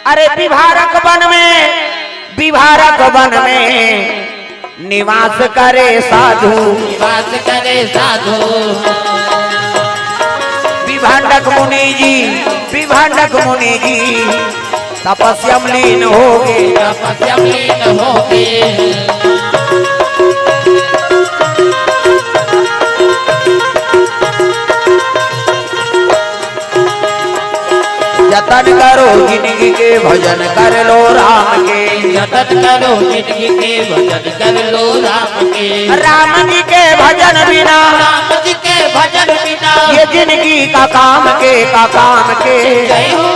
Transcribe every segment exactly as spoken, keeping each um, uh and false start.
अरे विभारक वन में, विभारक वन में निवास करे साधु। निवास करे साधु। विभांडक मुनि जी, विभांडक मुनि जी तपस्या में लीन होगे। तपस्या में लीन होगे। जतन करो जिनगी के, भजन कर लो राम के। जतन करो जिनगी के, भजन कर लो राम के। राम जी के भजन बिना, राम जी के भजन बिना, ये जिनगी का काम के, का काम के। जय हो।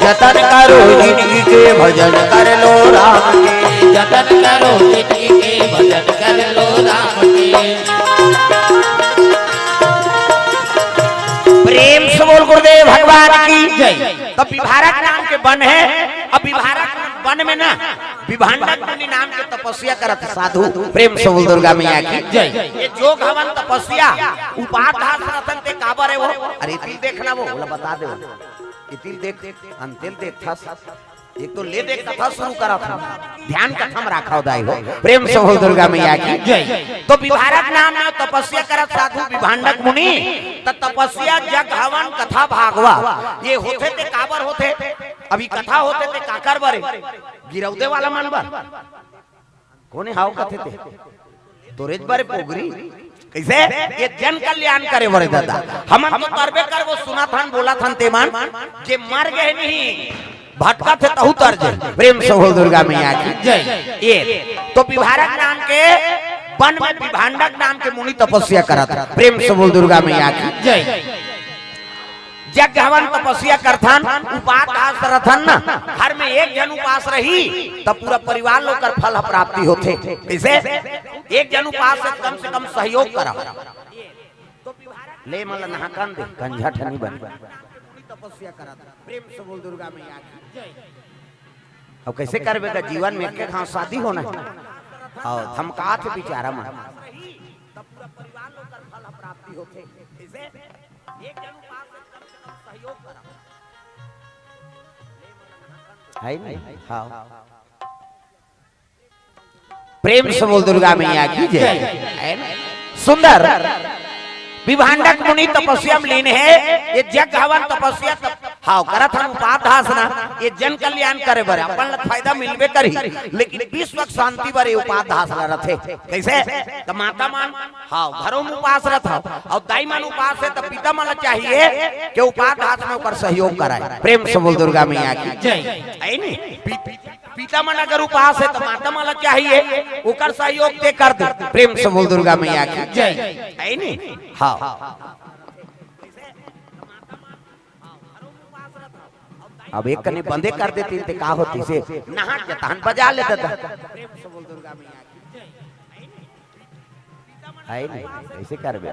जतन करो जिनगी के, भजन कर लो राम के। जतन करो जिनगी के, भजन कर लो राम के। प्रेम से बोल गुरुदेव भगवान की जय। तब विभारक नाम के वन हे। अब विभारक वन में ना, विभांडक मुनि नाम के तपस्या करत साधु। प्रेम से बोल दुर्गा मैया की जय। ये जोग हवन तपस्या, उपास धास रथन ते काबर हे वो। अरे तिल देखना वो, बोला बता दे। ये तिल देख, अंतिल देख था। एक तो ले दे कथा शुरू करत हन, ध्यान कथा में राखव दाई हो। प्रेम से बोल दुर्गा मैया की जय। तो विभारक नाम में तपस्या करत साधु विभांडक मुनि, त तपस्या जग हवन कथा भागवा, ये होथे ते काबर होथे? अभी कथा होथे ते काकर बरे? गिरौदे वाला मन बर? कोने हाव कथे ते? तोरेच बरे पोगरी। कैसे? ये जन कल्याण करे बरे दादा। हमन तो तरबे करबो, सुनत हन, बोलत हन ते मन, जे मर गे नहीं, भटकत हे तहू तर जे। प्रेम से बोल दुर्गा मैया की जय। ये तो विभारक नाम के वन में विभांडक नाम के मुनि तपस्या करत। प्रेम से बोल दुर्गा मैया की जय। यज्ञ हवन तपस्या करथन, उपास धास रथन ना, घर में एक जन उपास रही, तब पूरा परिवार लोग कर फल प्राप्ति होथे। कैसे? एक जन उपास से कम से कम सहयोग करा। ले मन ला नहाकन दे, कंझा ठनी बन। तपस्या करत, प्रेम से बोल दुर्गा मैया की। अब कैसे करबे का जीवन में एक घाव शादी होना है। और धमकात हे बेचारा मन। तब पूरा परिवार लोग कर फल प्राप्ति होथे। कैसे? एक जन उपास से कम से कम सहयोग करा। है नहीं? हाँ। प्रेम से बोल दुर्गा मैया की जय। है ना? सुंदर। विभांडक मुनि तपस्या में लीन हे। ये यज्ञ हवन तपस्या तप-, हाँ, करत हन उपास धास ना। ये जन कल्याण करे बर, अपन ला फायदा मिलबे करही, लेकिन विश्व के शांति बर ये उपास धास ला रथे। कैसे? त माता मन हाँ, घरों में उपास रहत हव, अउ दाई मन उपास हे, त पिता मन ला चाहिए कि उपास धास में ओकर सहयोग कराए। प्रेम से बोल दुर्गा मैया की जय। है नी? पि-, पिता मन अगर उपास हे, त माता मन ला चाहिए ओकर सहयोग ते कर दे। प्रेम से बोल दुर्गा मैया की जय। है नी? हाँ। अब एक कनी बंदे कर देतिन ते का होतिस? नहात जतहन बजा लेते त। है नहीं, कैसे करबे?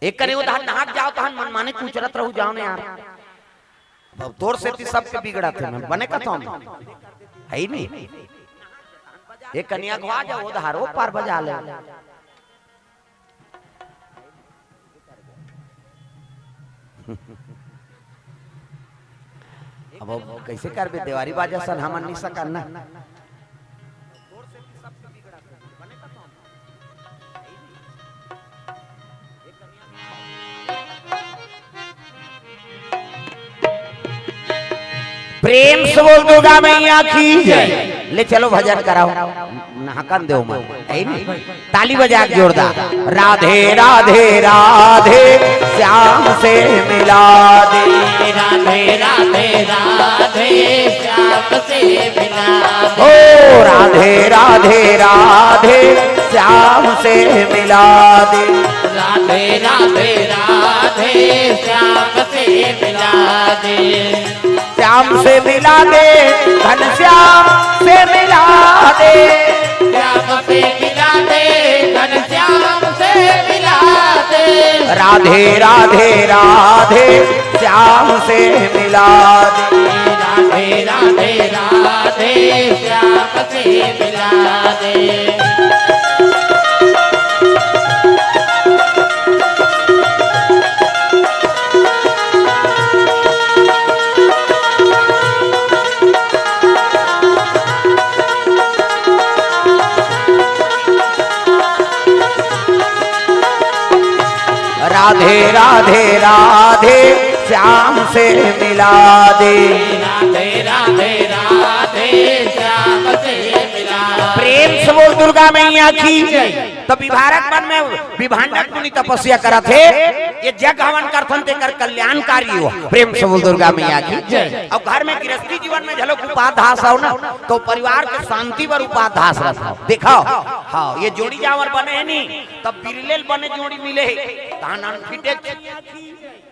एक कनी उधर नहात जाव तहन मनमाने कुचरत रहू जाव न यार। अब तोर सेती सबके बिगड़त हे, मैं बने कथौं। है नहीं? एक कनी अगवा जाव उधर, ओ पार बजा ले। अब, अब कैसे करबे? देवारी बाजा सन हमन नहीं सकन ना। प्रेम से बोल दुर्गा मैया की जय। ले चलो भजन कराओ, नहाकन देव मन। है नी? ताली बजा के जोरदार। राधे राधे राधे श्याम से मिला दे। राधे राधे राधे श्याम से मिला दे। ओ राधे राधे राधे श्याम से मिला दे। राधे राधे राधे श्याम से मिला दे। श्याम से मिला दे, घनश्याम से मिला दे। श्याम से मिला दे, घनश्याम से मिला दे। राधे राधे राधे श्याम से मिला दे। राधे राधे राधे श्याम से मिला दे। राधे राधे श्याम से मिला दे। राधे राधे राधे श्याम से मिला। प्रेम से बोल दुर्गा मैया की। तो विभारक वन में विभांडक मुनि तपस्या करत हे, ये जग हवन करथन तेकर कल्याणकारी हो। प्रेम से बोल दुर्गा मैया की। जय। अब घर में गृहस्थी जीवन में झलक उपास धास हो ना, तो परिवार के शांति बर उपास धास रखो। देखो, हाँ, ये जोड़ी जावर बने हे नी, तब बिरलेल बने जोड़ी मिले हे, तहन अनफिटे।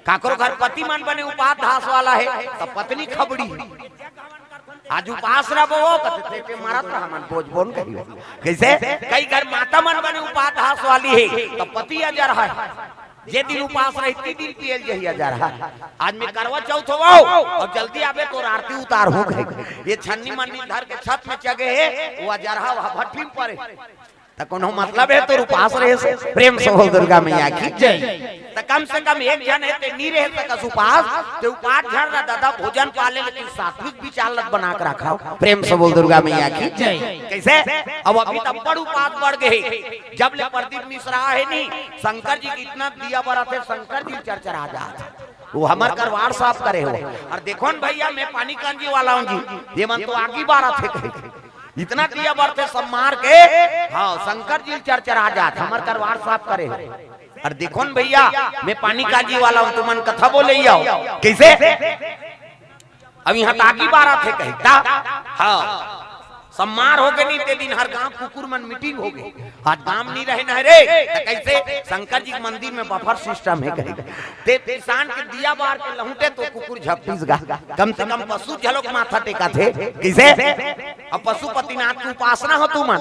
काकरो घर पति मन बने उपास धास वाला हे, तब पत्नी खबड़ी। आज उपास रहो, कथे ते पे मारत रहा मन बोझ बोन कहियो। कैसे? कई घर माता मन बने उपास धास वाली हे, तब पति अजर हे। जे दिन उपास रही, ती दिन पियल जही अजर हे। आज मैं करवा चौथ हो, और जल्दी आबे तो आरती उतार हो गई। ये छन्नी मन्नी धर के छत में चगे हे, वो अजर हे, वह भट्टी में पड़े। त कोनो मतलब हे तोर उपास रहे से? प्रेम से बोल दुर्गा मैया की। जय। त कम से कम एक झन हे ते नी रहे सकस उपास, ते उपास झन रह दादा, भोजन पाले, लेकिन सात्विक विचार लत बना के रखा। प्रेम से बोल दुर्गा मैया की। जय। कैसे? अब अभी तब बड़ उपास बढ़ गए। जब ले प्रदीप मिश्रा हे नी, शंकर जी के इतना दिया बरत हे, शंकर जी चरचरा जात हे। वो हमर करवार साफ करे हो। और देखो न भैया, मैं पानी कांजी वाला हूँ जी, ये मन तो आगी बारत हे कहे। इतना दिया बरत हे सब मार के, हाँ, शंकर जी चरचरा जात, हमर करवार साफ करे हो। और देखो न भैया, मैं पानी कांजी वाला हूँ, तुमन कथा बोले ही आओ। कैसे? अब यहाँ त आगी बारत हे कहे, ता? हाँ। सब मार हो के नी, ते दिन हर गांव कुकुर मन मीटिंग हो गई। आज गांव नी रहे न रे, त कैसे? शंकर जी के मंदिर में बफर सिस्टम हे कहे। ते किसान के दिया बार के लहुटे तो कुकुर झपटिस गा। कम से कम पशु झलक माथा टेकत हे। कैसे? अब पशुपतिनाथ के उपासना हो तुमन।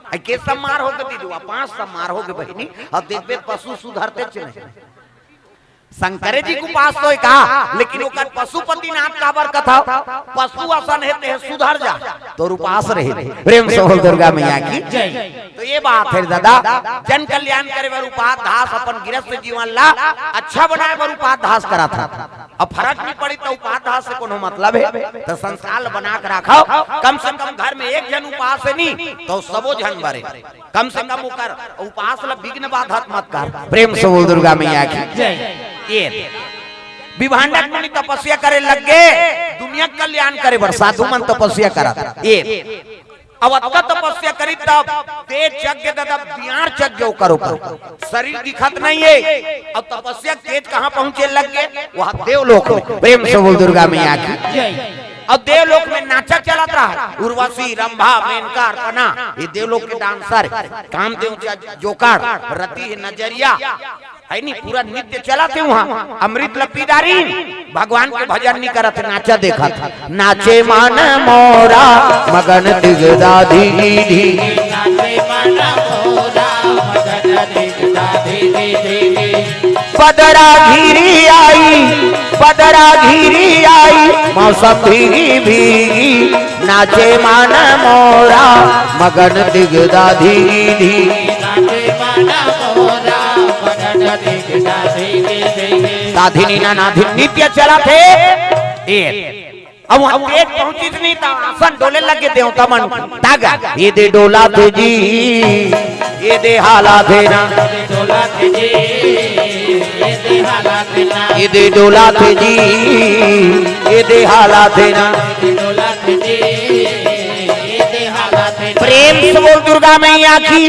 आई के सब मार हो के दीदुआ, पांच सब मार हो के बहिनी। अब देखबे पशु सुधरते च नहीं। शंकरे जी के उपास तो हे का, लेकिन ओकर पशुपतिनाथ काबर कथा, पशु असन हे ते सुधर जा, तोर उपास रहे। प्रेम से बोल दुर्गा मैया की। जय। तो ये बात हे दादा, जन कल्याण करे बर उपास धास, अपन गृहस्थ जीवन ला अच्छा बनाए बर उपास धास करत हे। अब फरक नी पड़ी त उपास धास से कोनो मतलब हे, त संस्कार ल बना के राखव। कम से कम घर में एक झन उपास हे नी, त सबो झन बरे। कम से कम ओकर उपास ल विघ्न बाधक मत कर। प्रेम से बोल दुर्गा मैया की। जय। ये विभांडक मुनि तपस्या करे लग गे, दुनिया के कल्याण करे बर साधु मन तपस्या करत। ये अब अतका तपस्या करी तब तेज जग के दादा, बियार जग के ओकर ऊपर शरीर दिखत नहीं हे। अब तपस्या तेज कहाँ पहुँचे लग गे? वहाँ देवलोक में। प्रेम से बोल दुर्गा मैया की। जय। अब देवलोक में नाचा चलत रहा, उर्वशी, रंभा, मेनका, अर्पणा, ये देवलोक के डांसर, कामदेव ज-, जोकर, रति हे नजरिया, हे नी, पूरा नृत्य चलत हे वहाँ। अमृत ल पी डारिन, भगवान के भजन नी करत, नाचा देखत। नाचे मन मोरा मगन दिगदाधी धी। नाचे मन मोरा मगन दिगदाधी धी धी। पदरा घिरी आई, पदरा घिरी आई, मौसम भीगी भीगी, नाचे मन मोरा मगन दिगदाधी धी। नाचे मन मोरा मगन दिगदाधी धी धी। साधिनी ना नाधिन नृत्य चलत हे। ए, अब वहाँ तेज पहुँचिस नहीं त आसन डोले लग गे देवता मन। तागा, ये दे डोलाथे जी, ये दे हालाथे ना। डोलाथे जी, ये दे हालाथे ना। ये दे डोलाथे जी, ये दे हालाथे ना। डोलाथे जी, ये दे हालाथे ना। प्रेम से बोल दुर्गा मैया की।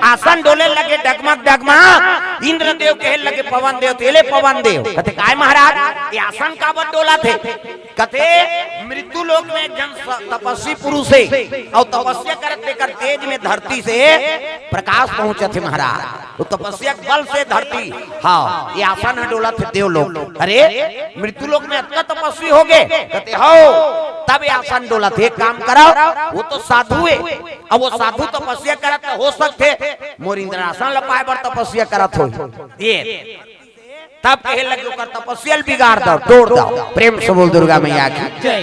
आसन डोले लगे डगमग डगमग, इंद्रदेव कहे लगे पवन देव, तेले पवन देव। कथे, "काय महाराज, ये आसन काबर डोलाथे?" कथे, "मृत्यु लोक में एक झन स-, तपस्वी पुरुष हे, अउ तपस्या करत तेकर तेज में धरती से प्रकाश पहुंचत हे महाराज। वो तपस्या के बल से धरती, हाँ, ये आसन ह डोलत हे देवलोक। अरे, मृत्यु लोक में अतका तपस्वी हो गे?" कथे, "हो, तब ये आसन डोलत हे। एक काम करव, वो तो साधु हे, अब वो साधु तपस्या करत त हो सकथे, मोर इंद्रासन ल पाए बर तपस्या करत हो।" ये तब कहे लगे, "ओकर तपस्या ल बिगाड़ दव, तोड़ दव।" प्रेम से बोल दुर्गा मैया की। जय।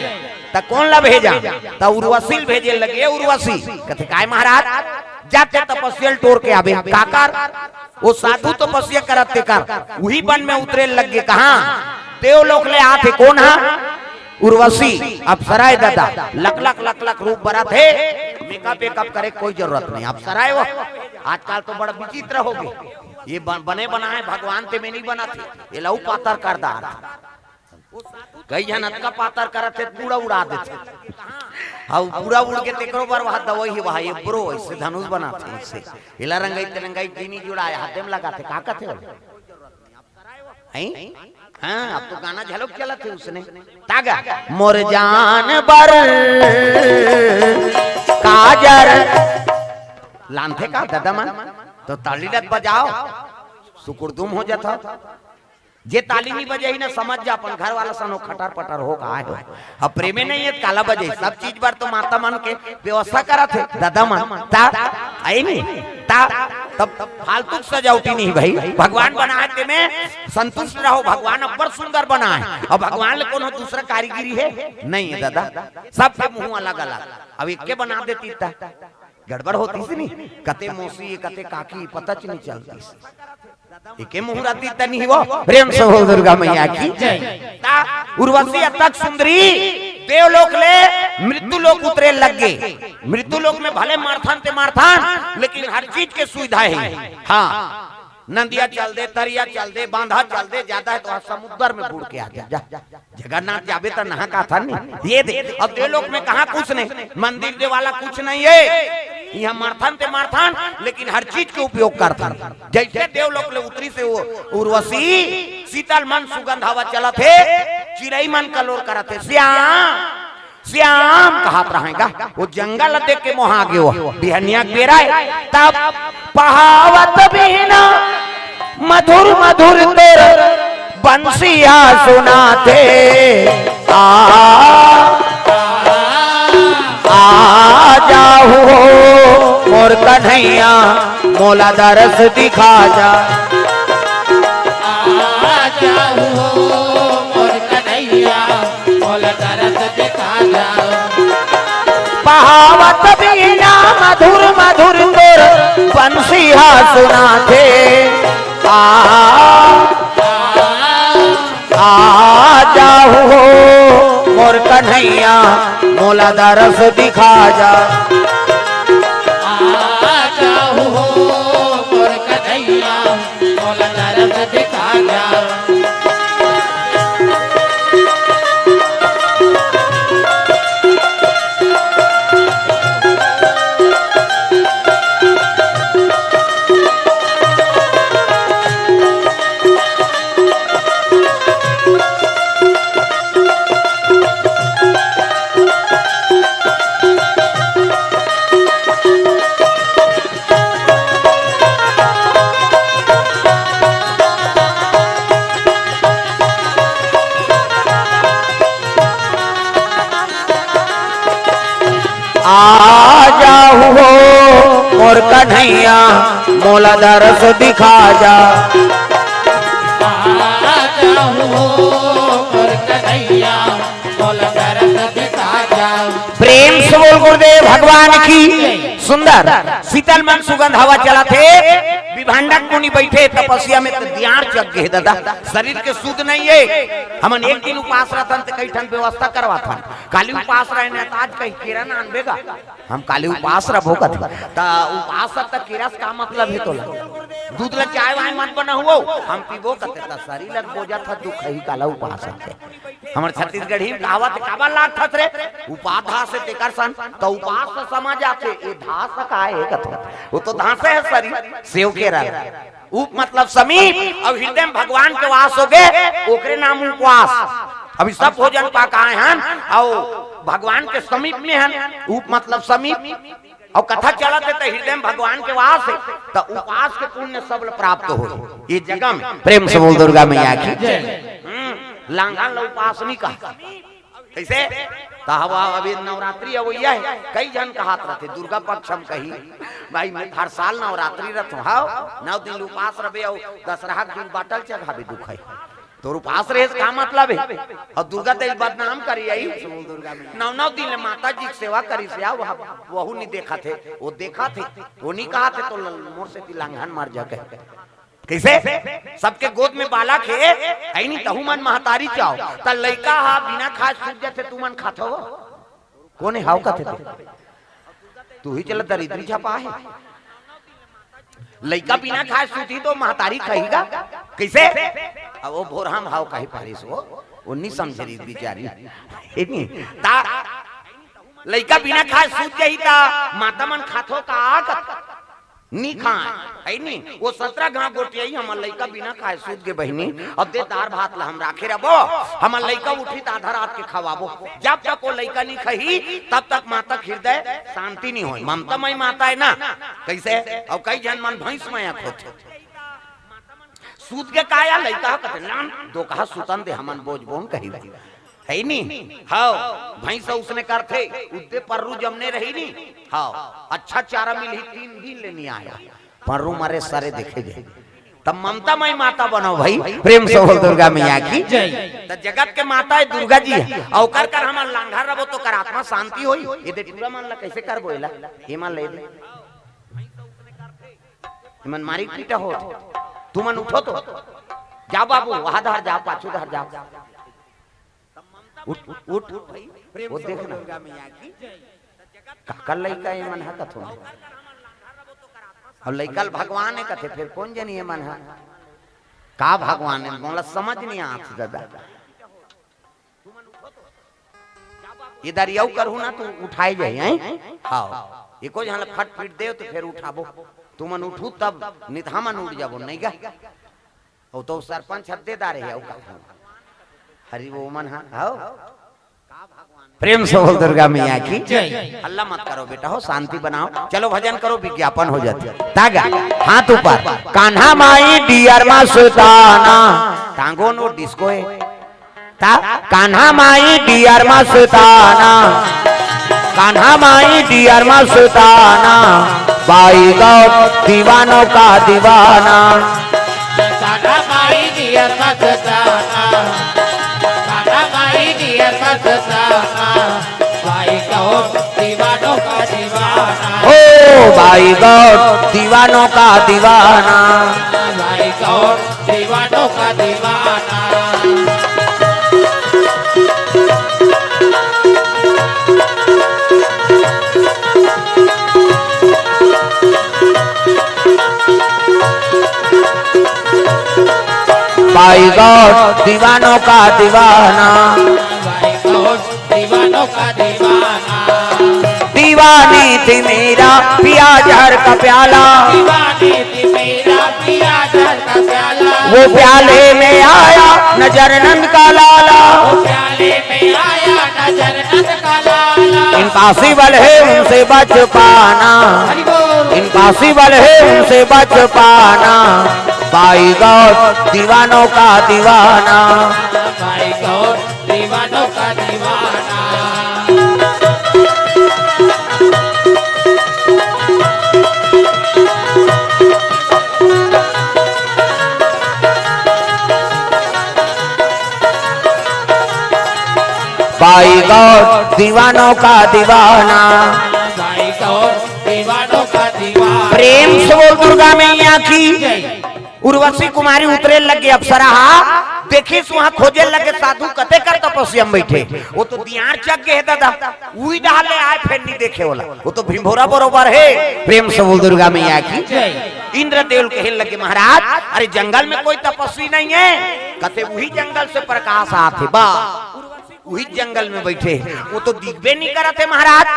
त कोन ला भेजा? त उर्वशी ल भेजे लगे, "उर्वशी।" कथे, "काय महाराज?" "जाते तपस्या ल टोर के आबे।" "काकर?" "वो साधु तपस्या करत तेकर।" उही बन में उतरे लग गे। कहाँ? देवलोक ले आथे। कोन हा? उर्वशी। अप्सरा ए दादा, लक लक लक लक रूप बरत हे। मेकअप वेकअप करे कोई जरूरत नहीं, अप्सरा ए वो। आजकल तो बड़ा विचित्र हो गे। ये बन-, बने बनाए भगवान ते में नहीं बनाथे, ये लऊ पातर कर डारथे। कई झन अतका पातर करत हे, पूरा उड़ा देथे। अउ पूरा उड़ के तेकरो बर वहा दवाई हे, वहा ये ब्रो ऐसे धनुष बनाथे, ऐसे। एला रंगई ते रंगई जीनी जुड़ाए, हाथे में लगाथे, का कथे ओला? हैं? हाँ, अब तो गाना झलक चलत हे उसने। तागा, मोर जान बर काजर लानथे का ददा मन? तो ताली लत बजाओ, सुकुरदुम हो जाता। जे ताली नहीं बजाही ना, समझ जा अपन घर वाला सनो खटर पटर हो का आए हो। अब प्रेमे नहीं हे त काला बजे, सब चीज बर तो माता मन के व्यवस्था करत हे ददा मन। ता, आई नहीं, ता, तब फालतू के सजावटी नहीं भाई, भगवान बनाए ते में संतुष्ट रहो, भगवान अब्बड़ सुंदर बनाए, अउ भगवान ले कोनो दूसरा कारीगरी हे नहीं हे ददा, सबके मुंह अलग अलग। अब एक के बना देती ता गड़बड़ होतीस नहीं, कते मौसी, कते काकी, पता च नहीं चलतीस। एके मुहूर्त अतीत नहीं वो। प्रेम से बोल दुर्गा मैया की। ता उर्वशी अतक सुंदरी देवलोक ले मृत्यु लोक उतरे लग गे। मृत्यु लोक में भले मरथन ते मरथन, लेकिन हर चीज के सुविधा हे। हाँ, नदिया चल दे, तरिया चल दे, बांधा चल दे, ज्यादा हे तो आज समुद्र में बूड़ के आ जा, जा, जा। जगन्नाथ जाबे त नहा का था नहीं। ये दे, अब देवलोक में कहाँ कुछ नहीं, मंदिर दे वाला कुछ नहीं हे। यहाँ मरथन ते मरथन, लेकिन हर चीज के उपयोग करथन। जैसे देवलोक ले उतरिस हे वो उर्वशी, शीतल मंद सुगंध हवा चलत हे, चिरई मन कलोर करत हे, श्याम, श्याम कहत रहेगा। वो जंगल देख के मोहा गे वो, बिहनिया के बेरा हे, तब पहावत बीना मधुर मधुर तोर बंसिया सुनाथे। आ, आ जाहू हो मोर कन्हैया, मोला दरस दिखा जा। आ जाहू हो मोर कन्हैया, मोला दरस दिखा जा। पहावत बीना मधुर मधुर तोर बंसिया सुनाथे। आ, आ जाहू हो मोर कन्हैया, मोला दरस दिखा जा। आ जाहू हो मोर कन्हैया, मोला दरस दिखा जा। आ जाहू हो मोर कन्हैया, मोला दरस दिखा जा। आ जाहू हो मोर कन्हैया, मोला दरस दिखा जा। प्रेम से बोल गुरुदेव भगवान की। सुंदर शीतल मन सुगंध हवा चलत हे। विभांडक मुनि बैठे तपस्या में त दियार जग गे ददा, शरीर के सुध नहीं हे। हमन एक दिन उपास रथन त कई ठन व्यवस्था करवाथन। काली उपास रहे न त आज कहीं केरा ना आनबे गा। हम काली उपास रहो कथे। त उपास त केरा से का मतलब हे तोला? दूध ला चाय वाय मत बनाओ, हम पीबो कथे। त शरीर ला बोजत हे दुख हे, काला उपास हे। हमर छत्तीसगढ़ी में कहावत हे, "काबर लागथस रे? उपास धास हे तेकर सन।" त उपास त समझ आथे, ए धास का हे कथे? वो तो धासे हे शरीर, सेव केरा। उप मतलब समीप, अउ हृदय में भगवान के वास हो गे, ओकरे नाम उपवास। अभी सब भोजन पा के आए हन, अउ भगवान के समीप में हन, उप मतलब समीप। अउ कथा चलत हे त हृदय में भगवान के वास हे, त उपास के पुण्य सब ल प्राप्त हो ये जगह में। प्रेम से बोल दुर्गा मैया की। हम्म, लांघन ल उपास नहीं कहा। कैसे? त हवा अभी नवरात्रि अवैया हे, कई झन कहत रहथे, दुर्गा पक्ष हम कही, भाई, मैं हर साल नवरात्रि रथ हव, नौ दिन उपास रबे, अउ दशहरा के दिन बाटल चघाबे, दुख हे। तोर उपास रहे से का मतलब हे? अउ दुर्गा देवी बदनाम करी आई, नौ नौ दिन ले माता जी के सेवा करी से, आ, वह, वहू नहीं देखत हे, वो देखत हे, वो नहीं कहत हे, त ल-, मोर सेती लांघन मर जा कहे। कैसे? सबके गोद में बालक हे, ऐ नहीं तहू मन महतारी चाहो। त लइका हा बिना खाए सूत जाथे, तू मन खाथो? कोन हे हाव कथे ते? तू ही चला दरिद्री झपा हे। लइका बिना खाए सूती तो महतारी खाही गा। कइसे? अब वो भोरहा म हाव काहे पारिस वो, वो नी समझे रहिस बिचारी। हे नी? ता लइका बिना खाए सूत जाही ता माता मन खाथो का? नी खाए, हे नी? वो सतरा घांव गोठियाही, हमर लइका बिना खाए सूत गे बहिनी, अब दे दार भात ला हम राखे रबो, हमर लइका उठही त आधा रात के खवाबो। जब तक वो लइका नी खाही, तब तक माता के हृदय शांति नी होय। ममता मई माता हे ना, कइसे? अउ कई झन मन भैंस मया होथे। सूत गे का या लइका ह कथे, "लान, दोकहा सुतन दे, हमन बोजबोन कही।" हे नी? हाव, भैंस उसने करथे, उद्दे पर्रू जमने रही नी? हाव, अच्छा चारा मिलही, तीन दिन ले नी आया। पर्रू मरे सरे देखे गे। तब ममता मई माता बनो भई, प्रेम से बोल दुर्गा मैया की। जय। त जगत के माता हे दुर्गा जी हे, अउ ओकर कर हमन लांघर रबो त ओकर आत्मा शांति होही। ये दे टूरा मन ला कइसे करबो एला? ये मन ले दे। ये मन मारी पीटा होत। तुमन उठो तो। जाव बाबू, वहां धर जाव, पाछू धर जाव। उठ, उठ, उठ। वो देख ना। काकर लइका ये मन ह कथो। अउ लइका ल भगवान हे कथे, फेर कोन जनी ये मन ह? का भगवान हे? मोला समझ नी आत दादा। ये दरियाऊ करहू ना, तू उठाए जाही, हैं? हाव। एको झन ल फट पीट देव त फेर उठाबो। तुमन उठहू तब, नी त हमन उठ जाबो, नहीं गा? अउ तो सरपंच हद्देदार हे, अउ का? हरि वो मन ह, हाव। प्रेम से बोल दुर्गा मैया की। जय। हल्ला मत करो बेटा हो, शांति बनाओ। चलो भजन करो, विज्ञापन हो जाथे। तागा, हाथ ऊपर। कान्हा माई डियर मा सुताना। टांगो नो डिस्को हे। ता कान्हा माई डियर मा सुताना। कान्हा माई डियर मा सुताना। बाई गौर दीवानों का दीवाना। कान्हा माई डियर मा सुताना। कान्हा माई डियर मा सुताना। बाई गौर दीवानों का दीवाना। ओ बाई गौर दीवानों का दीवाना। बाई गौर दीवानों का दीवाना। बाई गौर दीवानों का दीवाना। बाई गौर दीवानों का दीवाना। दीवानी थी मेरा पिया जहर का प्याला। दीवानी थी मेरा पिया जहर का प्याला। वो प्याले में आया नजर नंद का लाला। वो प्याले में आया नजर नंद का लाला। इम्पॉसिबल है उनसे बच पाना। हरि बोल। इम्पॉसिबल है उनसे बच पाना। बाई गौर दीवानों का दीवाना। बाई गौर दीवानों का दीवाना। बाई गौर दीवानों का दीवाना। बाई गौर दीवानों का दीवाना। प्रेम से बोल दुर्गा मैया की। जय। उर्वशी कुमारी उतरे लगे अप्सरा हा, देखिस उहाँ खोजे लगे साधु कते कर तपस्या में बैठे। वो तो दियार चक गे हे दादा, उही डहर ले आए फेर नी देखे ओला। वो तो भिंभोरा बरोबर हे। प्रेम से बोल दुर्गा मैया की। जय। इंद्रदेव कहे लगे महाराज, अरे जंगल में कोई तपस्वी नहीं है? कथे उही जंगल से प्रकाश आथे बा। उही जंगल में बैठे, वो तो दिखबे नहीं करत हे महाराज।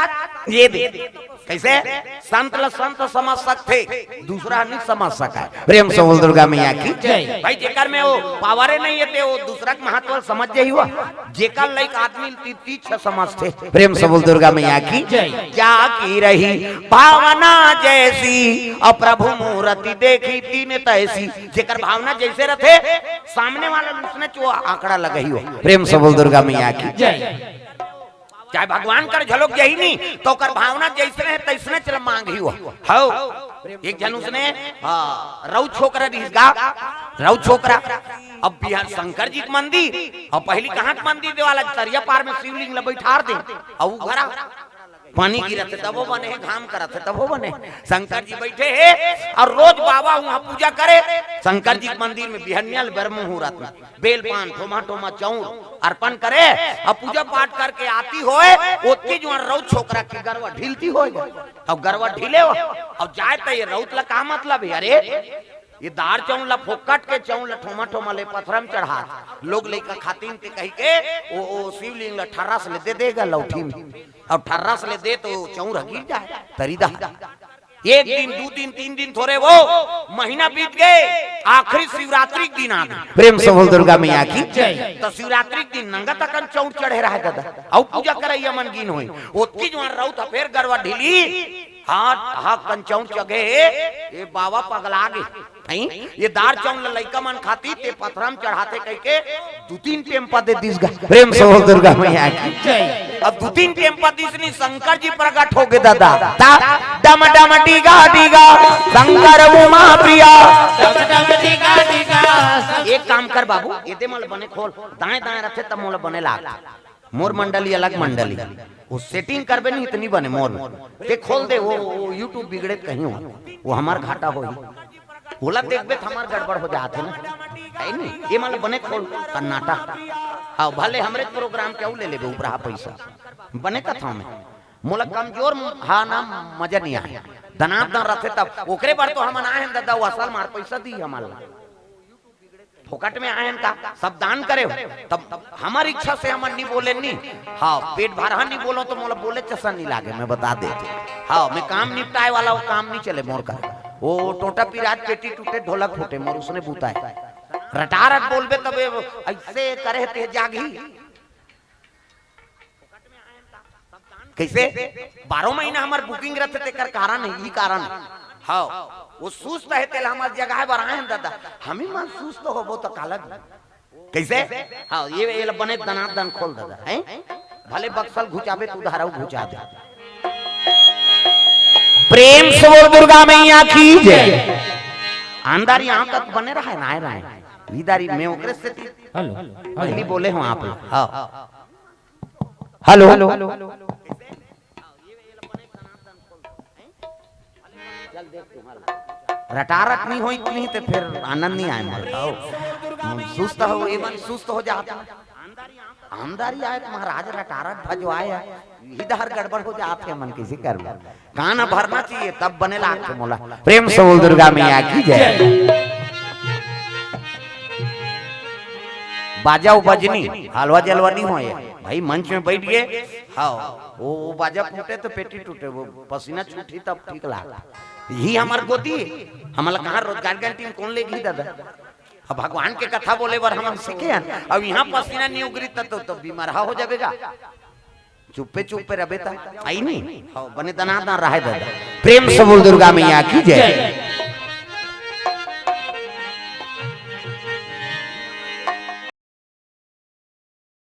ये दे, कइसे? संत ल संत समझ सकथे, दूसरा नहीं समझ सकय। प्रेम से बोल दुर्गा मैया की। जय। भाई जेकर में वो पावरे नहीं हे ते वो दूसरा के महत्व ल समझ जाही वो। जेकर लइक आदमी ल तीर तीछ समझथे। प्रेम से बोल दुर्गा मैया की। जय। जा की रही भावना जैसी, अउ प्रभु मूरति देखी तीन तैसी। जेकर भावना जइसे रथे, सामने वाला ल उसने चो आंकड़ा लगही हो। प्रेम से बोल दुर्गा मैया की। जय। चाहे भगवान कर झलक जाही नी, त ओकर भावना जइसने हे, तइसने चल मांगही हो। हव, एक झन उसने, हाँ, रउत छोकरा रिहिस गा, रउत छोकरा। अब बिहार शंकर जी के मंदिर, अउ पहिली कहाँ के मंदिर देवाला, तरिया पार में शिवलिंग ल बइठार दे, अउ उ घरा पानी गिरत हे तभो बने हे, घाम करत हे तभो बने हे। शंकर जी बइठे हे अउ रोज बाबा उहाँ पूजा करे। शंकर जी के मंदिर में बिहनिया ले बर मुहूर्त में बेल पान, ठोमा ठोमा चउर अर्पण करे अउ पूजा पाठ करके आती होय, ओतकी जुवार रउत छोकरा के गरवा ढिलती होय। अउ गरवा ढिले हो, अउ जाय त ये रउत ला का मतलब हे? अरे, ये दार चउर ला, फोकट के चउर ला ठोमा ठोमा ले पथरा में चढ़ात, लोग लइका खातिन ते कहिके ओ, ओ शिवलिंग ला ठर्रस ले दे देगा लौठी में, अउ ठर्रस ले दे त चउर ह गिर जाय तरी दहा। एक दिन, दू दिन, तीन दिन थोरे वो, महीना बीत गे, आखिरी शिवरात्रि के दिन आ गे। प्रेम से बोल दुर्गा मैया की जय। त शिवरात्रि के दिन नंगत अकन चउर चढ़े रहय ददा, अउ पूजा करइया मन गिन होय, ओतकी जुवार रउत ह फेर गरवा ढिली। हाँ, हाँ, कन चउर चघे हे, ये बाबा पगला गे। हैं? ये दार चउर ल लइका मन खातिन ते पथरा में चढ़ाथे कहिके दू तीन टेम्पा दे दिस गा। प्रेम से बोल दुर्गा मैया की जय। अब दू तीन टेम्पा दिस नहीं, शंकर जी प्रकट हो गे ददा। ता डम डम डीगा डीगा शंकर उमा प्रिया। डम डम डीगा डीगा। एक काम कर बाबू, एदे मन ल बने खोल, दाएं दाएं रथे तब मोला बने लाग। मोर मंडली अलग मंडली, वो सेटिंग करबे नहीं इतनी बने मोर में। ते खोल दे, वो, वो YouTube बिगड़े कहीं हो, वो हमार घाटा होही। ओला देखबे त हमार गड़बड़ हो जात हे ना, हे नहीं? ये मन ल बने खोल, कर्नाटक। हाँ, भले हमरे प्रोग्राम के अउ ले लेबे उपराहा पइसा, बने कथंव मैं। मोला कमजोर, हाँ ना, मजा नहीं आय। दनादन रथे तब, ओकरे बर तो हमन आए हन ददा, वो असल मार पइसा दी हमन ला। फोकट में आए हन का, सब दान करे हो, तब हमर इच्छा से हमन नहीं बोले नहीं। हाँ, पेट भरहा नहीं बोलों त मोला बोले चसा नहीं लागे, मैं बता देथंव। हाँ, मैं काम निपटाय वाला, वो काम नहीं चले मोर कर। वो टोटा पिरात, पेटी टूटे, ढोलक फूटे, मोर उसने बुता हे। रटारट बोलबे तबे अइसे करे ते जागही। कइसे? बारह महीना हमर booking रथे, तेकर कारण हे, इही कारण हे। हाँ, वो सुस्त हे, तेला हमर जगाय बर आए हन ददा। हमही मन सुस्त होबो त काला भी। कइसे? हाँ, ये, ये ला बने दनादन खोल ददा, हैं? भले बक्सा ल घुचाबे त उधारहू घुचा दे। प्रेम से बोल दुर्गा मैया की जय। अंदर यहाँ तक बने रहय ना, आए रहय। इधर ही मैं ओकरे से थी। हेलो, पहली हेलो। बोले हो आप लोग। हाँ। हेलो। रटारट नहीं होई इतनी त फेर आनंद नहीं आय मोर। हाँ। सुस्त हो, ये मन सुस्त हो जात हे। अंदर ही आय त महाराज रटारट भजवाय हे। इधर गड़बड़ हो जात हे, मन कइसे करबे? कान भरना चाहिए, तब बने लागथे मोला। प्रेम से बोल दुर्गा मैया की जय। बाजा उ बजनी, हलवा जलवा नहीं होय। भाई मंच में बइठ गे, हाँ, वो, वो बाजा फूटे त पेटी टूटे, वो पसीना छूटही तब ठीक लाग। इही हमर गोदी, हमला कहाँ रोजगार गारंटी में कोन लेगही ददा? अब भगवान के कथा बोले बर हमन सीखे हन, अब यहाँ पसीना नहीं उगरी त, त, त बीमार हो जाबे गा। चुप्पे चुप्पे रहबे त, आही नहीं? हाँ, बने दनादन रहय ददा। प्रेम से बोल दुर्गा मैया की जय।